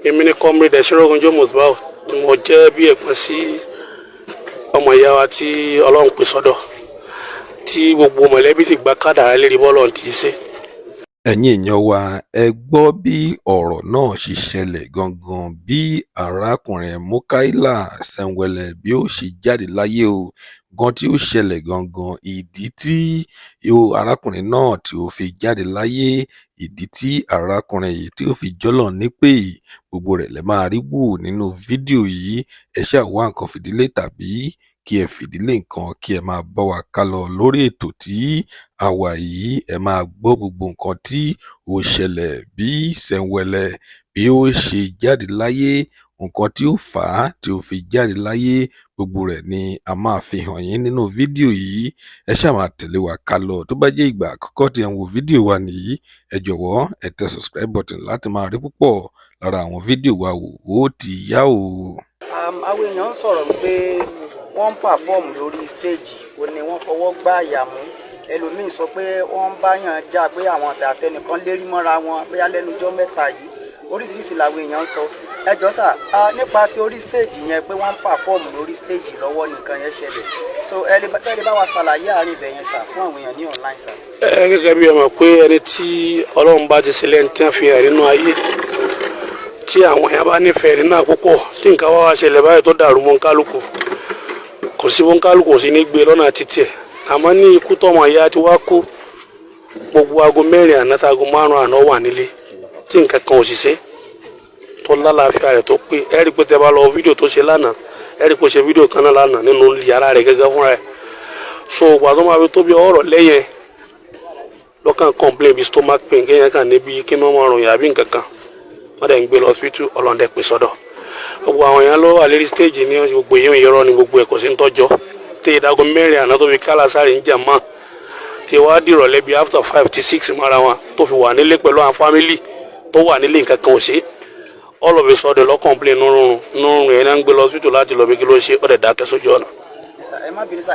Èmi ni Comrade Ẹ̀ṣinrógunjó Musbau, tí mo jẹ́ bí ẹ̀gbọ́n sí ọmọ ìyá wa tí Ọlọ́run pè sọ́dọ̀, tí gbogbo mọ̀lẹ́bí sì gba kádàrá lérí bọ́ọ̀lù tí í ṣe. Ẹ̀yin èèyàn wa, ẹ gbọ́ bí ọ̀rọ̀ náà ṣe ṣẹlẹ̀ gangan, bí arákùnrin Mukaila Sẹ́ńwẹ́lẹ́ bí ó ṣe jáde láyé o, nǹkan tí ó ṣẹlẹ̀ gangan, ìdí tí arákùnrin náà tí ó fi jáde láyé, ìdí tí arákùnrin yìí tí ó fi jọ́lọ́run nípè, gbogbo rẹ̀ lẹ máa rí wò nínú fídíò yìí. Ẹ ṣáà wá nǹkan fìdí lé tàbí kí ẹ fìdí lé nǹkan, kí ẹ máa bá wa kálọ lórí ètò tí a wà yìí. Ẹ máa gbọ́ gbogbo nǹkan tí ó ṣẹlẹ̀, bí Sẹ́ńwẹ́lẹ́ bí ó ṣe jáde láyé, nǹkan tí ó fà á tí ó fi jáde láyé, gbogbo rẹ̀ ni a máa fi hàn yín nínú fídíò yìí. Ẹ ṣáà máa tẹ̀lé wa kálọ. Tó bá jẹ́ ìgbà àkọ́kọ́ tí ẹ ń wo fídíò wa nìyí, ẹ jọ̀wọ́, ẹ tẹ subscribe button láti máa rí púpọ̀ lára àwọn fídíò wa wò. Ó ti yá o. Àwọn èèyàn ń sọ̀rọ̀ wípé wọ́n ń perform lórí stage, ó ní wọ́n fọwọ́ gbá àyà mú. Ẹlòmíín sọ pé wọ́n ń báyàn jà, pé àwọn àtẹnìkan lérí mọ́ra wọn bóyá lẹ́nu ọjọ́ mẹ́ta yìí. Oríṣiríṣi làwọn èèyàn ń sọ. Ẹ jọ̀ọ́ sà, nípa ti orí stage yẹn, pé wọ́n ń perform lórí stage lọ́wọ́ nìkan yẹn ṣẹlẹ̀, so ẹ lè sẹ́ni bá wa ṣàlàyé àárín ibẹ̀ yẹn sà, fún àwọn èèyàn ní online sà. Ẹ gẹ́gẹ́ bí ẹ mọ̀ pé ẹni tí Ọlọ́run bá ti sílẹ̀ tí wọ́n fi hàn nínú ayé, tí àwọn èèyàn bá nífẹ̀ẹ́ nínú àkókò tí nǹkan wá wá ṣẹlẹ̀ báyìí tó dàrú mọ́ kálukú, kò sí fún kálukú sí ní gbé lọ́nà títì ẹ̀. Àmọ́ ní ikú tọmọ ìyá ti wá kú, gbogbo aago 4 àná tá aago 5 àná wà nílé, tí nǹkan kan ò sì ṣe, tó lálàáfíà rẹ̀ tó pé. Ẹ rí i pé tẹ bá lọ fídíò tó ṣe lánàá, ẹ rí i pé ó ṣe fídíò kan náà lánàá nínú yàrá rẹ̀ gẹ́gẹ́ fúnra ẹ̀. So ìgbà tó máa fi tó bí ọ̀rọ̀ lẹ́yìn lọ́kàn, complain bí stomach pain, kéèyàn kàn níbi kí wọ́n máa rùn yàbí nǹkan kan, wọ́n dẹ̀ ń gbé lọ hospital. Ọlọ́run pè sọ́dọ̀. Gbogbo àwọn èèyàn ló wà lérí stage ní gbogbo èèyàn. Irọ́ ni gbogbo ẹ̀, kò sí ń tọ́jọ́ tí ìdágo 4 àná tó fi kálá sáré ń jà mọ́, tí wàá dìrọ̀lẹ́ bíi after 5 tí 6 mọ́ra wọn, tó fi wà nílé pẹ̀lú àwọn family tó wà nílé, nǹkan kan ò ṣe. All of a sudden lọ complain nírúurú nírúurú yẹn náà, ń gbé lọ hospital láti lọ bí kí ló ṣe, ó dẹ̀ dákẹ́ sójú ọ̀nà. Ẹ má bínú sà.